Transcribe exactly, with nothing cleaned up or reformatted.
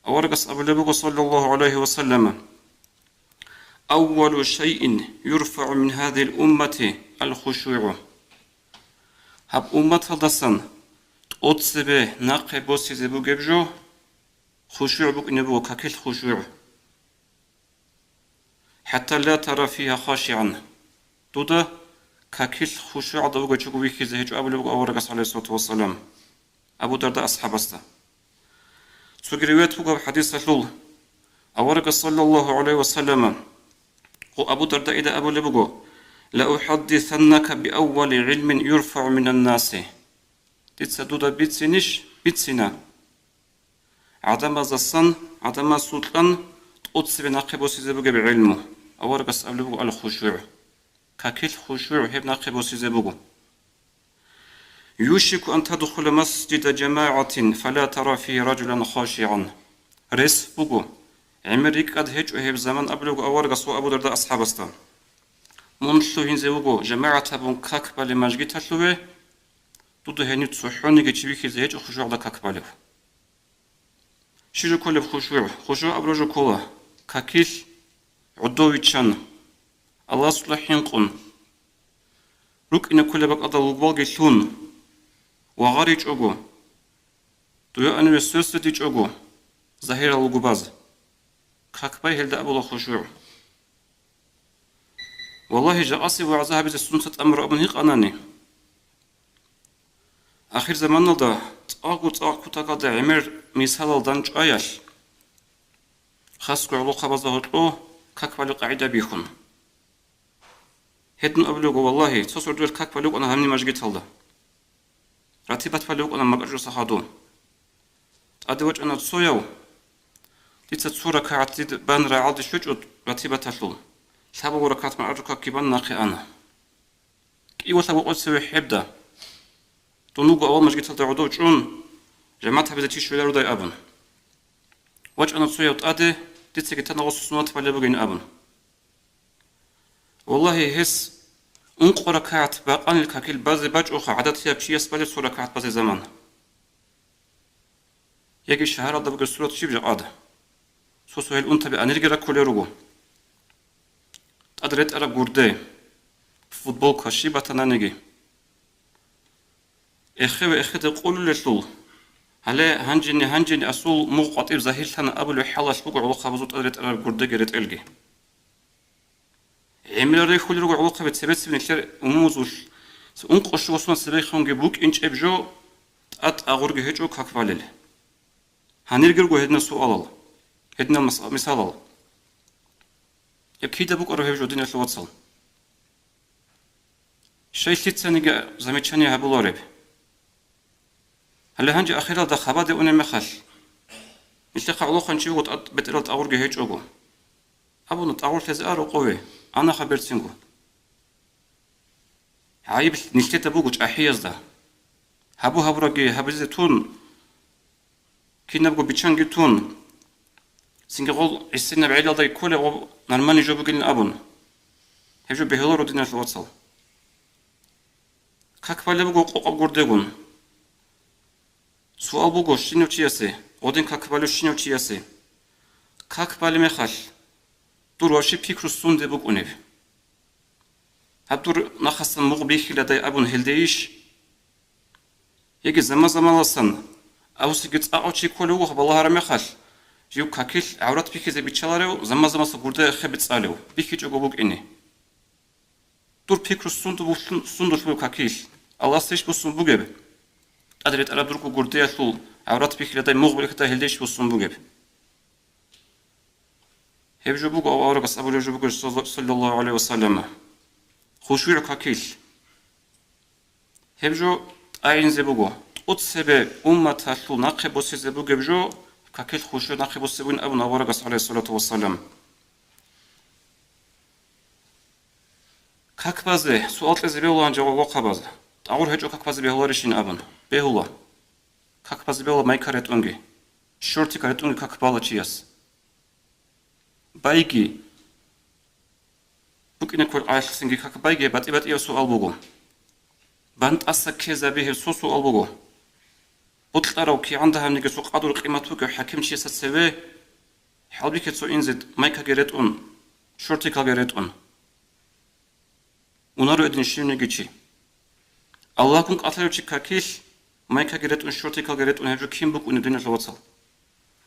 Аварагас абулеб буго, саллаллагьу гӀалайгьи ва саллама: «Аввалу шайин юрфагӀу мин гьазигьил уммати ал-хушугӀу». Гьаб умматалдасан тӀоцебе нахъе босизе бугеб жо хушугӀ букӀине буго, какил хушугӀ. «ХӀатта ла тара фигьа хашигӀан». Дуда какил хушугӀалда вугев чӀого вихьизе гьечӀо абулеб буго аварагас, гӀалайгьиссалату вассалам, Абу Дарда асхӀабасда. Цоги риваят буго гьаб хӀадисалъул, аварагас, саллаллагьу гӀалайгьи ва саллама, гъо Абу Дардаида абулеб буго: «Ла ухӀаддисаннака биаввали гӀилмин юрфагӀу минаннаси». Дица дуда бицинищ? Бицина. ГӀадамаздасан, гӀадамасукьан тӀоцебе нахъе босизе бугеб гӀилму, аварагас абулеб буго, ал-хушугӀ. Какил хушугӀ гьеб нахъе босизе буго. «Юшику ан тадхула масжида жамагӀатин, фала тара фигьи ражулан хашигӀан». Рес буго, гӀемер рикӀкӀад гьечӀо гьеб заман абулеб буго аварагас ва Абу Дарда асхӀабасда. Мун лъугьинзе вуго жамагӀат гьабун как балев мажгиталъуве, дуда гьенив цохӀониги чи вихьизе гьечӀо хушугӀалда как балев. Щиб жо кколеб хушугӀ? ХушугӀ абураб жо ккола, какил гӀодов виччан, Аллагьасукьа хӀинкъун, рукӀине кколеб бакӀалда лугбалги лъун, вагъаричӀого, дугӀааниве сверсвердичӀого, загьирал лугбаз. Как бай гьелда абула хушугӀ. Валлагьи, жакъасеб вагӀза гьабизе сунца тӀамураб абун гьикъанани, ахирзаманалда цӀакъго-цӀакъ кутакалда гӀемер мисалал дандчӀваялъ, хасго гӀолохъабазда гьоркьо как балеб къагӀида бихьун. Гьедин абулеб буго, валлагьи, цо сордоялъ как балев вукӀана гьаниб мажгиталда. Ратибат балев вукӀана макьачӀоса хадув. ТӀаде вачӀана цояв, дица цо ракагӀат дид бан рагӀалде щвечӀо ратибаталъул, лъабабго ракагӀат макьачӀо какги бан нахъе ана. КӀиго-лъабго къо цеве хӀебда. Дун вуго авал мажгиталда гӀодов чӀун, жамагӀат гьабизе чи щвеларудай абун. ВачӀана цояв тӀаде, дицаги тана гъосул суннат балеб бугин абун. Валлагьи, гьес ункъо ракагӀат бакъанил какил базе бачӀоха гӀадатияб чияс балеб цо ракагӀат базе заман. Яги шагьаралда бугеб сурат щиб жакъад? Цо-цо гьел унтаби анирги раккулел руго. ТӀад ретӀараб гурде, футболка щиб батананиги. Эхе ва эхеде къулулелъул, гьале гьанжене-гьанжене асул мугъ къватӀиб загьирлъана абулеб хӀалалъ буго гӀолохъабазул тӀад ретӀараб гурдеги ретӀелги. ГӀемерал рехулел руго гӀолохъаби цебе-цебе нилъер умумузулъ, ункъо щуго сунат цебехунги букӀинчӀеб жо, тӀад тӀагъурги гьечӀо как балел. Гьанирги руго гьединал суалал, гьединал мас-, мисалал. Гьеб кида букӀараб гьеб жо, диналъул вацал? Щай лъицаниги замечание гьабулареб? Гьале гьанже ахиралда хабаде унеб мехалъ, нилъехъа гӀолохъанчи вуго тӀад-, бетӀерал тӀагъурги гьечӀого. Абуна, тӀагъур лъезе а рокъове, ана хаберцинго. ГӀайиб нилъеда буго чӀахӀиязда. Гьабу-гьабурабги гьабизе тун, кинабго биччанги тун, цинги гъол гӀисинаб гӀелалдаги кколеб гъоб нормальный жо бугилин абун. Гьеб жо бегьуларо, диналъул вацал. Как балеб буго къокъаб гурдегун. Суал буго щинав чиясе, гъодин как балев щинав чиясе. Как балеб мехалъ, дур ващи пикру сунде букӀунеб? Гьаб дур нахъасан мугъ бихьиладай абун гьелдейищ? Яги заман-заманаласан, абусиги цӀакъав чи кколев вуго балагьараб мехалъ, жив какилъ гӀаврат бихьизе биччаларев, заман-заманалъа гурде эхе бицӀалев, бихьичӀого букӀине. Дур пикру сунду-, сундулъ бугеб какилъ, Аллагьасдайищ буссун бугеб? ТӀад ретӀараб дурго гурдеялъул гӀаврат бихьиладай мугъ бихьиладай гьелдейищ буссун бугеб? Гьеб жо буго аварагас абулеб жо буго, саллаллагьу гӀалайгьи ва саллама. ХушугӀ какилъ. Гьеб жо тӀагӀинзе буго. ТӀоцебе умматалъул нахъе босизе бугеб жо, какилъ хушугӀ нахъе босизе бугин абун аварагас, гӀалайгьиссалату вассалам. Как базе, суал кьезе бегьула гьанже гъо-, гъохъабаз. ТӀагъур гьечӀо как базе бегьуларищин абун. Бегьула. Как базе бегьула майка ретӀунги. Щортика ретӀунги как бала чияс. Байги. БукӀине кколъ гӀалъусинги как байги, батӀи-батӀияв суал буго. БантӀаса ккезаби гьеб цо суал буго. бокьарав кигӀан дагьабниги цо къадру-къимат бугев хӀакимчиясда цеве, хӀалбихье цо инзе майкаги ретӀун, шортикалги ретӀун. Унаро гьедин щивниги чи. Аллагьгун кӀалъалев чи какилъ, майкаги ретӀун, шортикалги ретӀун гьев жо кин букӀунеб, диналъул вацал?